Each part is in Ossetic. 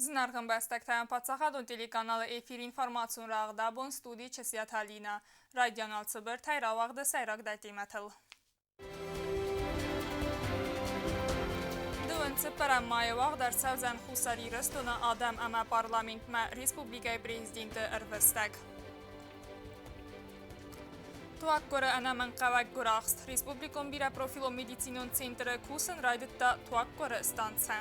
Зынаргъ ӕмбӕстӕгтӕ, паддзахадон телеканалы эфир информацион рӕгъд абон студийы Чысиаты Алинӕ. Райдиан алцыбыртӕй рауагъды сӕйрагдӕр темӕтыл. Дыууын цыппӕрӕм майы уагъд ӕрцӕудзӕн Хуссар Ирыстоны адӕм ӕмӕ парламентмӕ республикӕйы президенты ӕрвыстӕг. Туаггуыры ӕнӕмӕнгхъӕуӕг гуырахст. Республикон бирӕпрофилон медицинон центры кусын райдыдта туаггуыры станцӕ.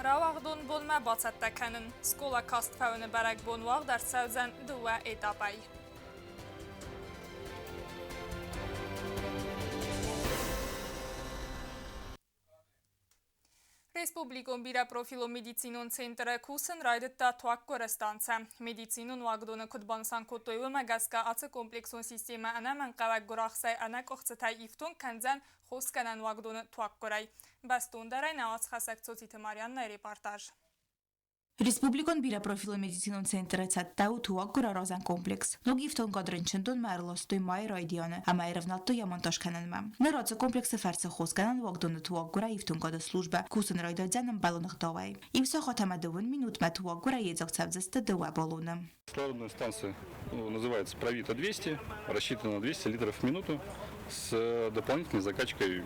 Рауагъдон бонмӕ бацӕттӕ кӕнын. Скъола каст фӕуыны бӕрӕгбон уагъд ӕрцӕудзӕн дыууӕ этапӕй. Республикон бирӕпрофилон медицинон центры кусын райдыдта туаггуыры станцӕ. Медицинон уагдоны куыд банысан кодтой, уымӕ гӕсгӕ ацы комплексон системӕ ӕнӕмӕнгхъӕуӕг гуырахстӕй ӕнӕкъуыхцытӕй ифтонг кӕндзӕн хосгӕнӕн уагдоны туаггуырӕй. Бӕстондӕрӕй нӕ уацхӕссӕг Цоциты Марианнӕйы репортаж. Республикон бирӕпрофилон медицинон центры цӕттӕ у туаггуыр-аразӕн комплекс. Ног ифтонгад рынчындонмӕ ӕрластой майы райдианы ӕмӕ ӕрӕвнӕлдтой йӕ монтаж кӕнынмӕ. Ныр ацы комплексы фӕрцы хосгӕнӕн уагдоны туаггуырӕй ифтонгады службӕ кусын райдайдзӕн ӕмбӕлон ӕгъдауӕй. Иу сахат ӕмӕ дыууын минутмӕ туаггуырӕй йедзаг цӕвдзысты дыууӕ баллоны. Кислородная станция называется Провита-200, рассчитана на 200 литров в минуту с дополнительной закачкой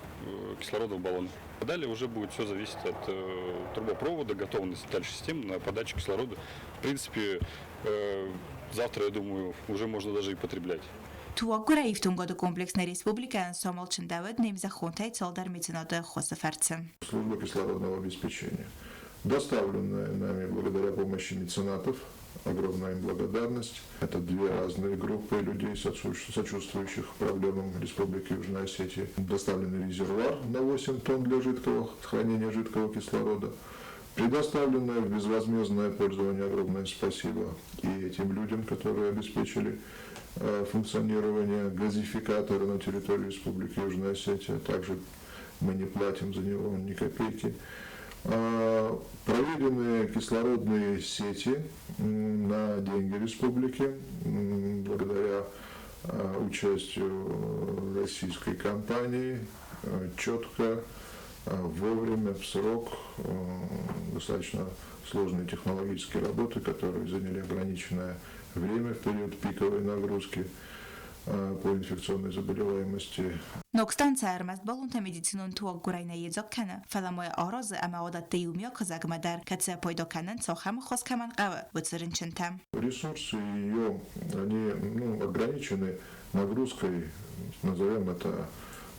кислорода в баллон. Далее уже будет все зависеть от трубопровода, готовности дальше системы на подачу кислорода. В принципе, завтра, я думаю, уже можно даже и потреблять. Туаггуырӕй ифтонгады комплекс нӕ республикӕйӕн самал чындӕуыд не мзӕххонтӕй цалдӕр меценаты ӕххуысы фӕрцы. Служба кислородного обеспечения, доставленная нами благодаря помощи меценатов, огромная им благодарность. Это две разные группы людей, сочувствующих проблемам Республики Южная Осетия. Доставленный резервуар на 8 тонн для жидкого хранения жидкого кислорода. Предоставленное в безвозмездное пользование огромное спасибо и этим людям, которые обеспечили функционирование газификатора на территории Республики Южная Осетия. Также мы не платим за него ни копейки. Проведены кислородные сети на деньги республики благодаря участию российской компании четко, вовремя, в срок, достаточно сложные технологические работы, которые заняли ограниченное время в период пиковой нагрузки по инфекционной заболеваемости. Ног станцӕ ӕрмӕст баллонтӕ медицинон туаггуырӕй нӕ йедзаг кӕны, фӕлӕ ма йӕ аразы ӕмӕ адӕтты иумиаг хызӕгмӕ дӕр, кӕцы пайда кӕнынц, ахӕм ӕххуыс кӕмӕн хъӕуы, уыцы рынчынтӕ. Ресурсы ее, они, ну, ограничены нагрузкой, назовем это,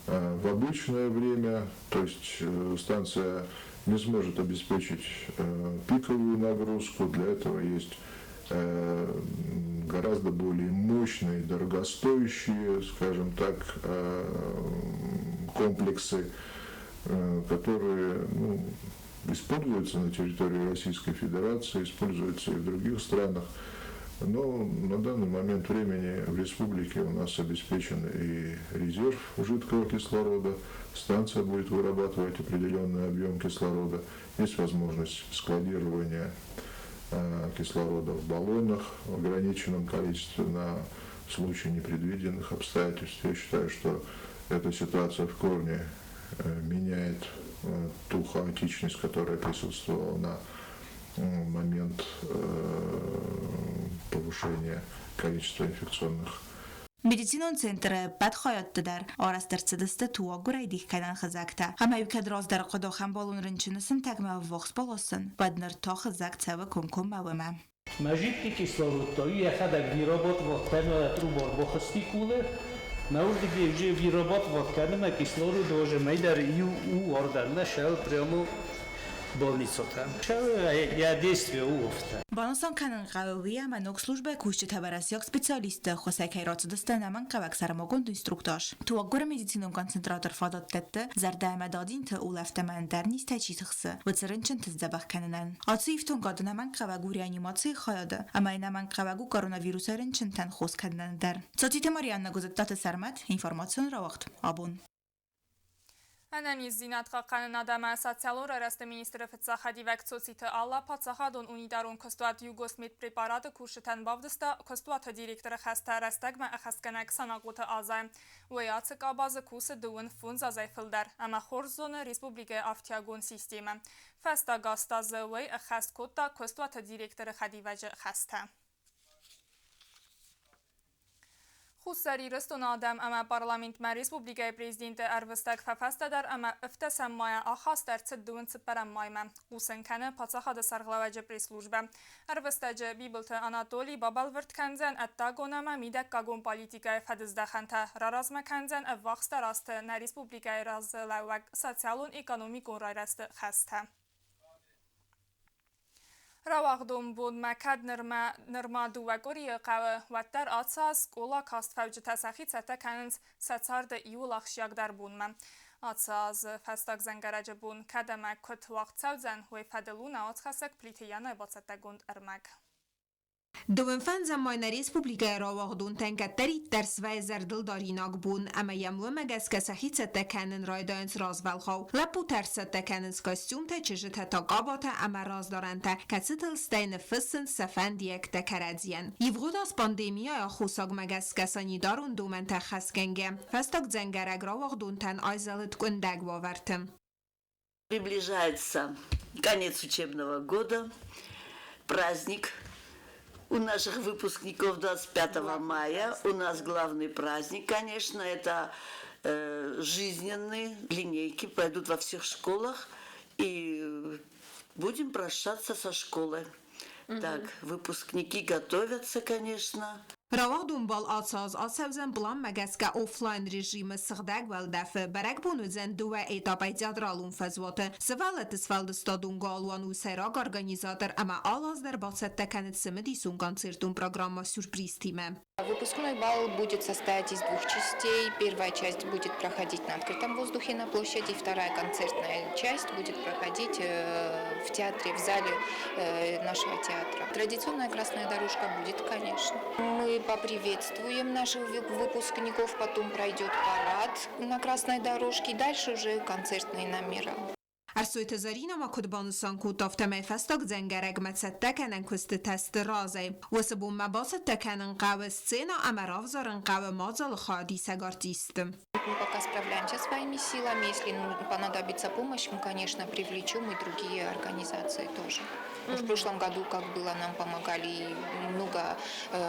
в обычное время, то есть станция не сможет обеспечить пиковую нагрузку, для этого есть гораздо более мощные, дорогостоящие, скажем так, комплексы, которые, ну, используются на территории Российской Федерации, используются и в других странах. Но на данный момент времени в республике у нас обеспечен и резерв жидкого кислорода. Станция будет вырабатывать определенный объем кислорода. Есть возможность складирования кислорода в баллонах в ограниченном количестве на случай непредвиденных обстоятельств. Я считаю, что эта ситуация в корне меняет ту хаотичность, которая присутствовала на момент повышения количества инфекционных. Медицинон центры ӕппӕт хайӕдты дӕр арӕзт ӕрцыдысты туаггуырӕй дихгӕнӕн хызӕгтӕ. Ӕмӕ-иу кӕд раздӕр хъуыдохӕмбӕлон рынчыны сынтӕгмӕ ӕввахс баласын, уӕд ныр та хызӕг цӕуы комкоммӕ уымӕ. Мӕ жидкий кислород йӕхӕдӕг вырабатывал кӕны трубар бахызти къулы, мӕ уырдыгӕй уже вырабатывал кӕны мӕ кислород уже мӕйдӕр иу у ардӕм шӕл прямо больницатӕм. Шӕл йӕ действие у афтӕ. Банысан кӕнын хъӕуы уый, ӕмӕ ног службӕйы кусджытӕ уӕрӕсейаг специалистты ӕххуысӕй кӕй рацыдысты ӕнӕмӕнгхъӕуӕг сӕрмагонд инструктаж. Туаггуыры медицинон концентратор фадат дӕтты, зӕрдӕ ӕмӕ дадзинты улӕфт ӕмӕ ӕндӕр низтӕй чи тыхсы, уыцы рынчынты сдзӕбӕх кӕнынӕн. Ацы ифтонгад ӕнӕмӕнгхъӕуӕг у реанимацийы хайады ӕмӕ ӕнӕмӕнгхъӕуӕг у коронавирусӕй рынчынтӕн хос кӕнынӕн дӕр. Цоциты Марианна, Гуызыдтаты Сӕрмӕт, информацион рауагъд абон. Ӕнӕниздзинад хъахъхъӕнынад ӕмӕ социалон райрӕзты министры фыццаг хӕдивӕг Цоциты Алла паддзахадон унитарон куыстуат Югосмедпрепарат-ы кусджытӕн бавдыста куыстуаты директоры хӕстӕ рӕстӕгмӕ ӕххӕстгӕнӕг Санахъоты Азӕ. Уый ацы къабазы кусы 35 азӕй фылдӕр ӕмӕ хорз зоны республикӕйы ӕфтиагон системӕ. Фӕстаг азта дзы уый ӕххӕст кодта куыстуаты директоры хӕдивӕджы хӕстӕ. Хуссар Ирыстоны адӕм ӕмӕ парламентмӕ республикӕйы президенты ӕрвыстӕг фӕфӕстӕдӕр ӕмӕ ӕвддӕсӕм майӕ ахаст ӕрцыд 24-ӕм маймӕ, хъусын кӕны паддзахады сӕргълӕууӕджы пресс-службӕ. Ӕрвыстӕджы Бибылты Анатолий бабӕлвырд кӕндзӕн ӕддагон ӕмӕ мидӕггагон политикӕйы фӕдыздӕхӕнтӕ, раразмӕ кӕндзӕн ӕввахсдӕр азты нӕ республикӕйы разылӕууӕг социалон-экономикон райрӕзты хӕстӕ. Рауагъдон бонмӕ кӕд нырма дыууӕ къуырийы хъӕуы, уӕддӕр ацы аз скъола кастфӕуджытӕ сӕхи цӕттӕ кӕнынц сӕ царды иууыл ахсджиагдӕр бонмӕ. Ацы азы фӕстаг дзӕнгӕрӕджы бон кӕд ӕмӕ куыд уагъд цӕудзӕн, уый фӕдыл у нӕ уацхӕссӕг Плиты Янайы бацӕттӕгонд ӕрмӕг. Дыууын фӕндзӕм май нӕ республикӕйы рауагъдонтӕн кӕддӕриддӕр свӕййы зӕрдылдаринаг бон ӕмӕ йӕм уымӕ гӕсгӕ сӕхи цӕттӕ кӕнын райдайынц развӕлгъау. Лӕппутӕ ӕрцӕттӕ кӕнынц костюмтӕ, чызджытӕ та къабатӕ ӕмӕ раздарӕнтӕ, кӕцытыл стӕй ныффыссынц сӕ фӕндиӕгтӕ кӕрӕдзийӕн. Ивгъуыд аз пандемияйы аххосагмӕ гӕсгӕ санитарон домӕнтӕ хӕсгӕнгӕ, фӕстаг дзӕнгӕрӕг рауагъдонтӕн айзӕлыд къуындӕг уавӕрты. Приближается конец учебного года, праздник у наших выпускников 25 мая. У нас главный праздник, конечно, это жизненные линейки пройдут во всех школах. И будем прощаться со школой. Так, выпускники готовятся, конечно. Рауагъдон бал ацы аз ацӕудзӕн планмӕ гӕсгӕ офлайн режимы сыгъдӕг уӕлдӕфы. Бӕрӕгбон уыдзӕн дыууӕ этапӕй театралон фӕзуаты. Сывӕллӕтты сфӕлдыстадон галуан у сӕйраг организатор ӕмӕ алы аз дӕр бацӕттӕ кӕны цымыдисон концертон программӕ сюрпризтимӕ. Выпускной бал будет состоять из двух частей. Первая часть будет проходить на открытом воздухе на площади, вторая концертная часть будет проходить в театре, в зале нашего театра. Традиционная красная дорожка будет, конечно. Мы поприветствуем наших выпускников, потом пройдет парад на красной дорожке, дальше уже концертные номера. Ӕрсойты Зӕринӕ ма куыд банысан кодта, афтӕмӕй фӕстаг дзӕнгӕрӕгмӕ цӕттӕ кӕнӕн куыстытӕ сты разӕй. Уыцы бонмӕ бацӕттӕ кӕнын хъӕуы сценӕ ӕмӕ равзарын хъӕуы мадзалы хайадисӕг артистты. Мы пока справляемся своими силами. Если понадобится помощь, мы, конечно, привлечем и другие организации тоже. В прошлом году, как было, нам помогали много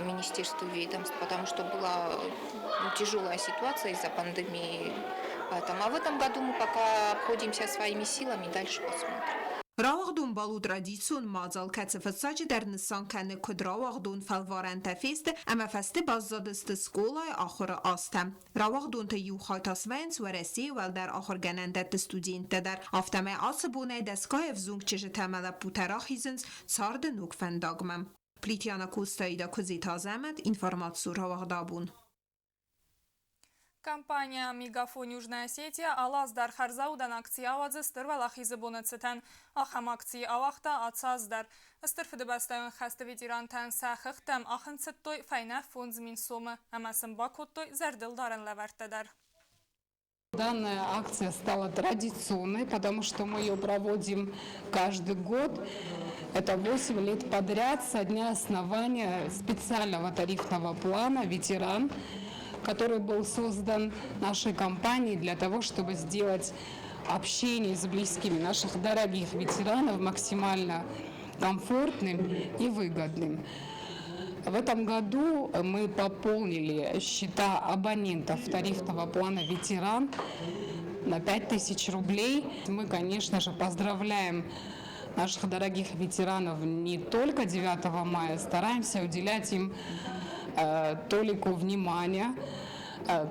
министерств и ведомств, потому что была тяжелая ситуация из-за пандемии. Поэтому, а в этом году мы пока обходимся своими силами, дальше посмотрим. Рауагъдон бал у традицион мадзал, кӕцы фыццаджыдӕр нысан кӕны куыд рауагъдон фӕлварӕнтӕ фесты ӕмӕ фӕсте баззадысты скъолайы ахуыры азтӕ. Рауагъдонты иу хай та свӕййынц Уӕрӕсейы уӕлдӕр ахуыргӕнӕндӕтты студенттӕ дӕр. Афтӕмӕй ацы бонӕй дӕсгай ӕвзонг чызджытӕ ӕмӕ лӕппутӕ рахизынц царды ног фӕндагмӕ. Плиты Яна Костаида Куыдзиты Азӕмӕт, информацион рауагъдабон. Компания «Мегафон Южная Осетия» алы аз дӕр хӕрзаудӕн акци ауадзы Стыр Уӕлахизы боны цытӕн. Ахӕм акци ауагъта ацы аз дӕр. Стыр Фыдыбӕстӕйон хӕсты ветерантӕн сӕ хыгъдтӕм ахынцыдтой фӕйнӕ 5000 сомы ӕмӕ сын бакодтой зӕрдылдарӕн лӕвӕрттӕ дӕр. Данная акция стала традиционной, потому что мы ее проводим каждый год. Это 8 лет подряд со дня основания специального тарифного плана «Ветеран», который был создан нашей компанией для того, чтобы сделать общение с близкими наших дорогих ветеранов максимально комфортным и выгодным. В этом году мы пополнили счета абонентов тарифного плана «Ветеран» на 5000 рублей. Мы, конечно же, поздравляем наших дорогих ветеранов не только 9 мая, стараемся уделять им толику внимания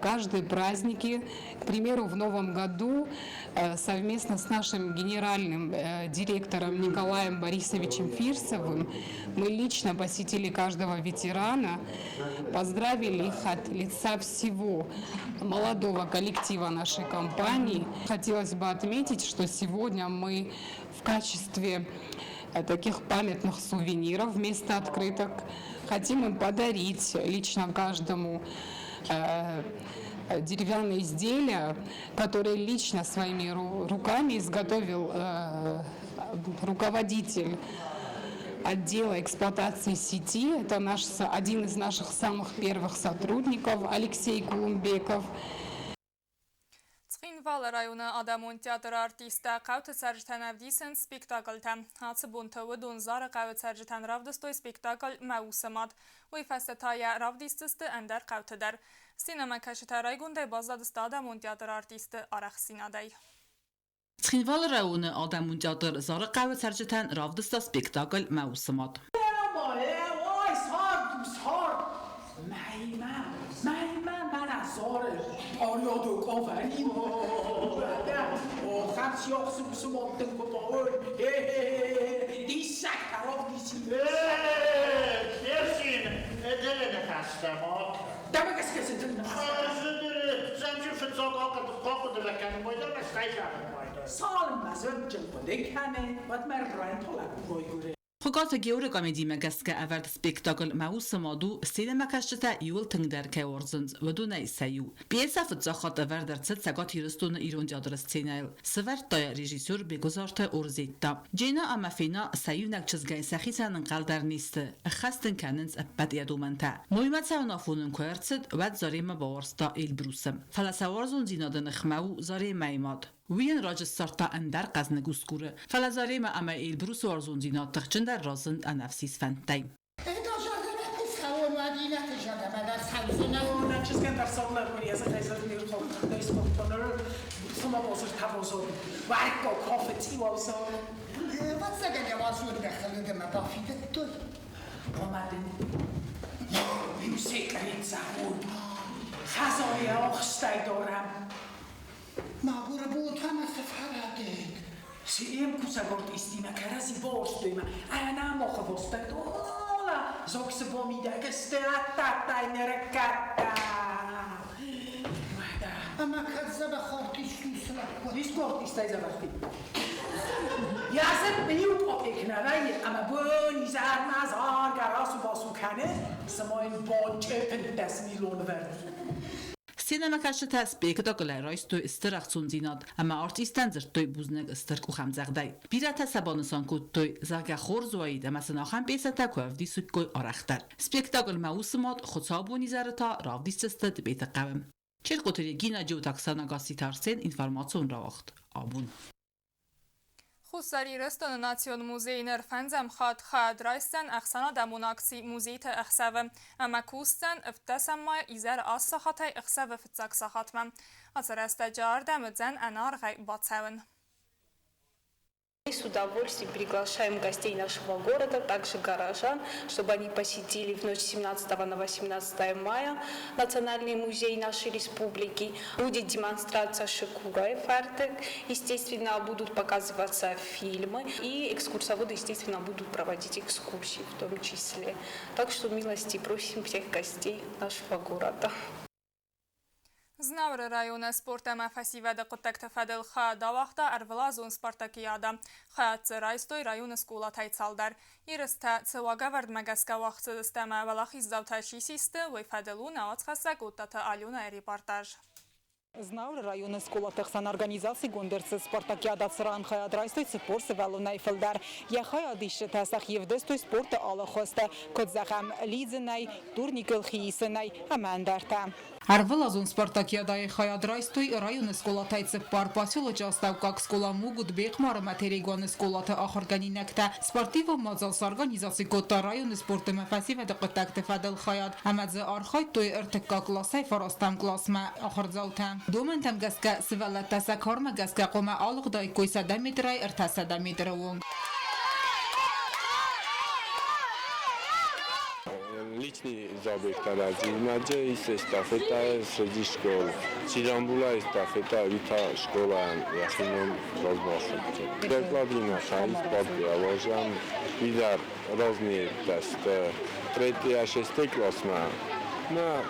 каждые праздники. К примеру, в новом году совместно с нашим генеральным директором Николаем Борисовичем Фирсовым мы лично посетили каждого ветерана, поздравили их от лица всего молодого коллектива нашей компании. Хотелось бы отметить, что сегодня мы в качестве таких памятных сувениров вместо открыток хотим им подарить лично каждому Деревянные изделия, которые лично своими руками изготовил руководитель отдела эксплуатации сети. Это наш, один из наших самых первых сотрудников Алексей Кулумбеков. Цхинвалы районы адӕмон театры артисттӕ хъӕуты цӕрджытӕн ӕвдисынц спектакльтӕ. Ацы бонты уыдон Зары хъӕуы цӕрджытӕн равдыстой спектакль Мӕ усы мад. Уый фӕстӕ та йӕ равдисдзысты ӕндӕр хъӕуты дӕр. Сценӕмӕкӕсджытӕ райгондӕй баззадысты адӕмон театры артистты арӕхстдзинадӕй. Цхинвалы районы адӕмон театр Зары хъӕуы цӕрджытӕн равдыста спектакль Мӕ усы мад. Хуыгаты Георы комедимӕ гӕсгӕ ӕвӕрд спектакль Мӕ усы мад у, сценӕмӕкӕсджытӕ иууыл тынгдӕр кӕй уарзынц, уыдонӕй сӕ иу. Пьесӕ фыццаг хатт ӕвӕрд ӕрцыд Цӕгат Ирыстоны Ирон театры сценӕйыл. Сӕвӕрдта йӕ режиссер Бегуызарты Орзетта. Джена ӕмӕ Фена сӕ иунӕг чызгӕй сӕхицӕн ӕнхъӕл дӕр не сты, ӕххӕст ын кӕнынц ӕппӕт йӕ домӕнтӕ. Моймӕ цӕуын афон ын куы ӕрцыд, уӕд Заремӕ бауарзта Эльбрусы. Фӕлӕ сӕ уарзондзинады ныхмӕ у Заремӕйы мад. Уый йын раджы ссардта ӕндӕр хъӕзныг усгуры, фӕлӕ Заремӕ ӕмӕ Эльбрусы уарзондзинад тыхджындӕр разынд ӕнӕфсис фӕндтӕй. Сценӕмӕкӕсджытӕ спектаклӕй райстой стыр ӕхцондзинад ӕмӕ артисттӕн дзырдтой бузныг стыр къухӕмдзӕгъдӕй. Бирӕтӕ сӕ банысан кодтой, зӕгъгӕ, хорз уаид ӕмӕ сын ахӕм пьесӕтӕ куы ӕвдисиккой арӕхдӕр. Спектакльмӕ уыцы мад хуыцаубонизӕры та равдисдзысты Тъбеты хъӕуы. Черкъоты Регина, Джиоты Оксана, Гасситы Арсен, информацион рауагъд абон. Хуссар Ирыстоны Национ музейы ныр фӕндзӕм хатт хайад райсдзӕн ӕхсӕнадӕмон акци Музейты ӕхсӕвы ӕмӕ кусдзӕн 17 майы изӕры аст сахатӕй ӕхсӕвы фыццаг сахатмӕ. Ацы рӕстӕджы ардӕм уыдзӕн ӕнӕаргъӕй бацӕуӕн. Мы с удовольствием приглашаем гостей нашего города, также горожан, чтобы они посетили в ночь 17 на 18 мая Национальный музей нашей республики. Будет демонстрация Шикурай Фартек. Естественно, будут показываться фильмы. И экскурсоводы, естественно, будут проводить экскурсии в том числе. Так что милости просим всех гостей нашего города. Знауыры районы спорт ӕмӕ фӕсивӕды хъуыддӕгты фӕдыл хайад ауагъта ӕрвылазон спартакиадӕ. Хайад дзы райстой районы скъолатӕй цалдӕр. Ерыстӕ цы уагӕвӕрдмӕ гӕсгӕ уагъд цыдысты ӕмӕ уӕлахиздзаутӕ чи систы, уый фӕдыл у нӕ уацхӕссӕг Оттаты Аленӕйы репортаж. Знауыры районы скъолаты хсӕн организацигонд ӕрцыд спартакиада, цыран хайад райстой 40 сывӕллонӕй фылдӕр. Йӕ хайадисджытӕ сӕхи ӕвдыстой спорты алы хуызты, куыд зӕгъӕм, лидзынӕй, турникыл хиисынӕй ӕмӕ ӕндӕртӕ. Ӕрвылазон спартакиадӕйы хайад райстой районы скъолатӕй цыппар, поселочы астӕуккаг скъола Мугут, Бехъмар ӕмӕ Терегуаны скъолаты ахуыргӕнинӕгтӕ. Спортивон мадзал сорганизаци кодта районы спорт ӕмӕ фӕсивӕды хъуыддӕгты фӕдыл хайад ӕмӕ дзы архайдтой ӕртыккаг классӕй фарастӕм классмӕ ахуырдзаутӕ. Домӕнтӕм гӕсгӕ сывӕллӕттӕ сӕ кармӕ гӕсгӕ хъуамӕ алыгъдаиккой 100 метрӕй 300 метры онг. Личный забег тарадзинадже ис эстафета среди школ. Чирамбула эстафета рита школа йӕхи ном разбасыдта. Перекладина хаис поддержан фидар разные тесты. Третья, шестой классмӕ. На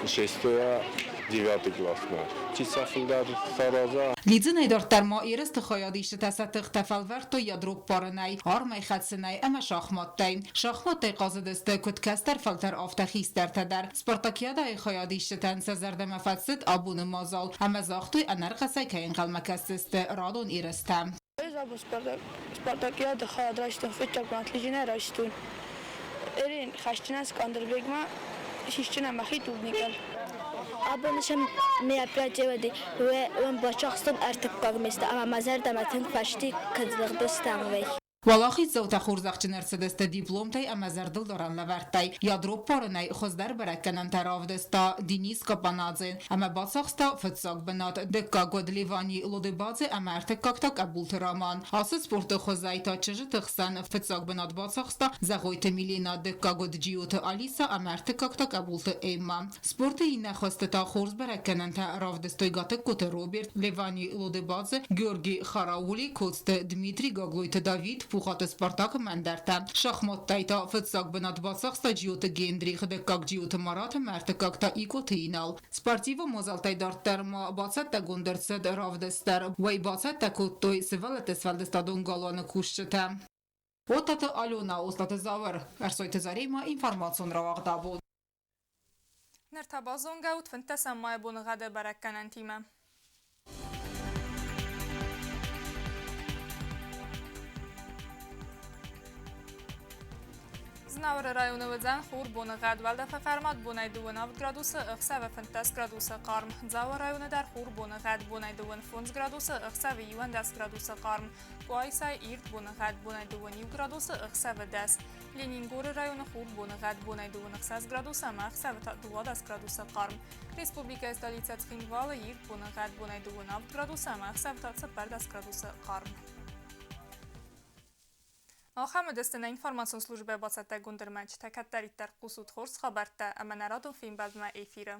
шестая Девятый классмӕ. Чи сӕ фылдӕр сараза. Лидзынӕй дарддӕр ма ерысты хайадисджытӕ сӕ тыхтӕ фӕлвӕрдтой ядро ппарынӕй, армӕй хӕцынӕй ӕмӕ шахматтӕй. Шахматтӕй хъазыдысты куыд кӕстӕр фӕлтӕр, афтӕ хистӕртӕ дӕр. Спартакиадӕйы хайадисджытӕн сӕ зӕрдӕмӕ фӕцыд абоны мадзал ӕмӕ загътой, ӕнӕрхъӕцӕй кӕй ӕнхъӕлмӕ кӕсдзысты радон ерыстӕм. Ӕз абон Спартакиады хайад райстон фыццаг бынат лизинӕй райстон. Эрин хӕсджынӕн Скъандербегмӕ сисджынӕн мӕхи турникӕн. Абон сӕм мероприятие уӕм бацахстон ӕртыккаг место ӕмӕ мӕ зӕрдӕмӕ тынг фӕсти кӕд лыгъдыстӕм уый. Уӕлахиздзаутӕ хорзӕхджын ӕрцыдысты дипломтӕй ӕмӕ зӕрдылдарӕн лӕвӕрттӕй. Ядро ппарынӕй хуыздӕр бӕрӕггӕнӕнтӕ равдыста Денис Капанадзе ӕмӕ бацахста фыццаг бынат. Дыккаг уыд Левани Лодебадзе ӕмӕ ӕртыккаг та Къӕбулты Роман. Ацы спорты хуызӕй та чызджыты хсӕн фыццаг бынат бацахста Зӕгъойты Милена, дыккаг уыд Джиоты Алиса ӕмӕ ӕртыккаг та Къӕбулты Эммӕ. Спорты иннӕ хуызты та хорз бӕрӕггӕнӕнтӕ равдыстой Гатыгкоты Роберт, Левани Лодебадзе, Георгий Хараули, Коцты Дмитрий, Гаглойты Давид, Пухаты Спартак ӕмӕ ӕндӕртӕ. Шахматтӕй та фыццаг бынат бацахста Джиоты Генрих, дыккаг Джиоты Марат ӕмӕ ӕртыккаг та Икъоты Инал. Спортивон мадзӕлттӕй дарддӕр ма бацӕттӕгонд ӕрцыд равдыст дӕр. Уый бацӕттӕ кодтой сывӕллӕтты сфӕлдыстадон галуаны кусджытӕ. Отаты Алена, Остаты Зауыр, Ӕрсойты Заремӕ информацион рауагъд абон. Ныр та базонгӕ ут 15 майы боныгъӕды бӕрӕггӕнӕнтимӕ. Знауыры районы уыдзӕн хур боныгъӕд, уӕлдӕфы хъӕрмад бонӕй 27 градусы, ӕхсӕвы 15 градусы хъарм. Дзауы районы дӕр хур боныгъӕд, бонӕй 25 градусы, ӕхсӕвы 11 градусы хъарм. Къуайсайы ирд боныгъӕд, бонӕй 21 градусы, ӕхсӕвы 10. Ленингоры районы хур боныгъӕд, бонӕй 26 градусы ӕмӕ ӕхсӕвы та 12 градусы хъарм. Республикӕйы столицӕ Цхинвалы ирд боныгъӕд, бонӕй 27 градусы ӕмӕ ӕхсӕвы та 14 градусы хъарм. Ахӕм уыдысты нӕ информацион службӕйы бацӕттӕгонд ӕрмӕджытӕ. Кӕддӕриддӕр хъусут хорз хабӕрттӕ ӕмӕ нӕ радон фембӕлдмӕ эфиры.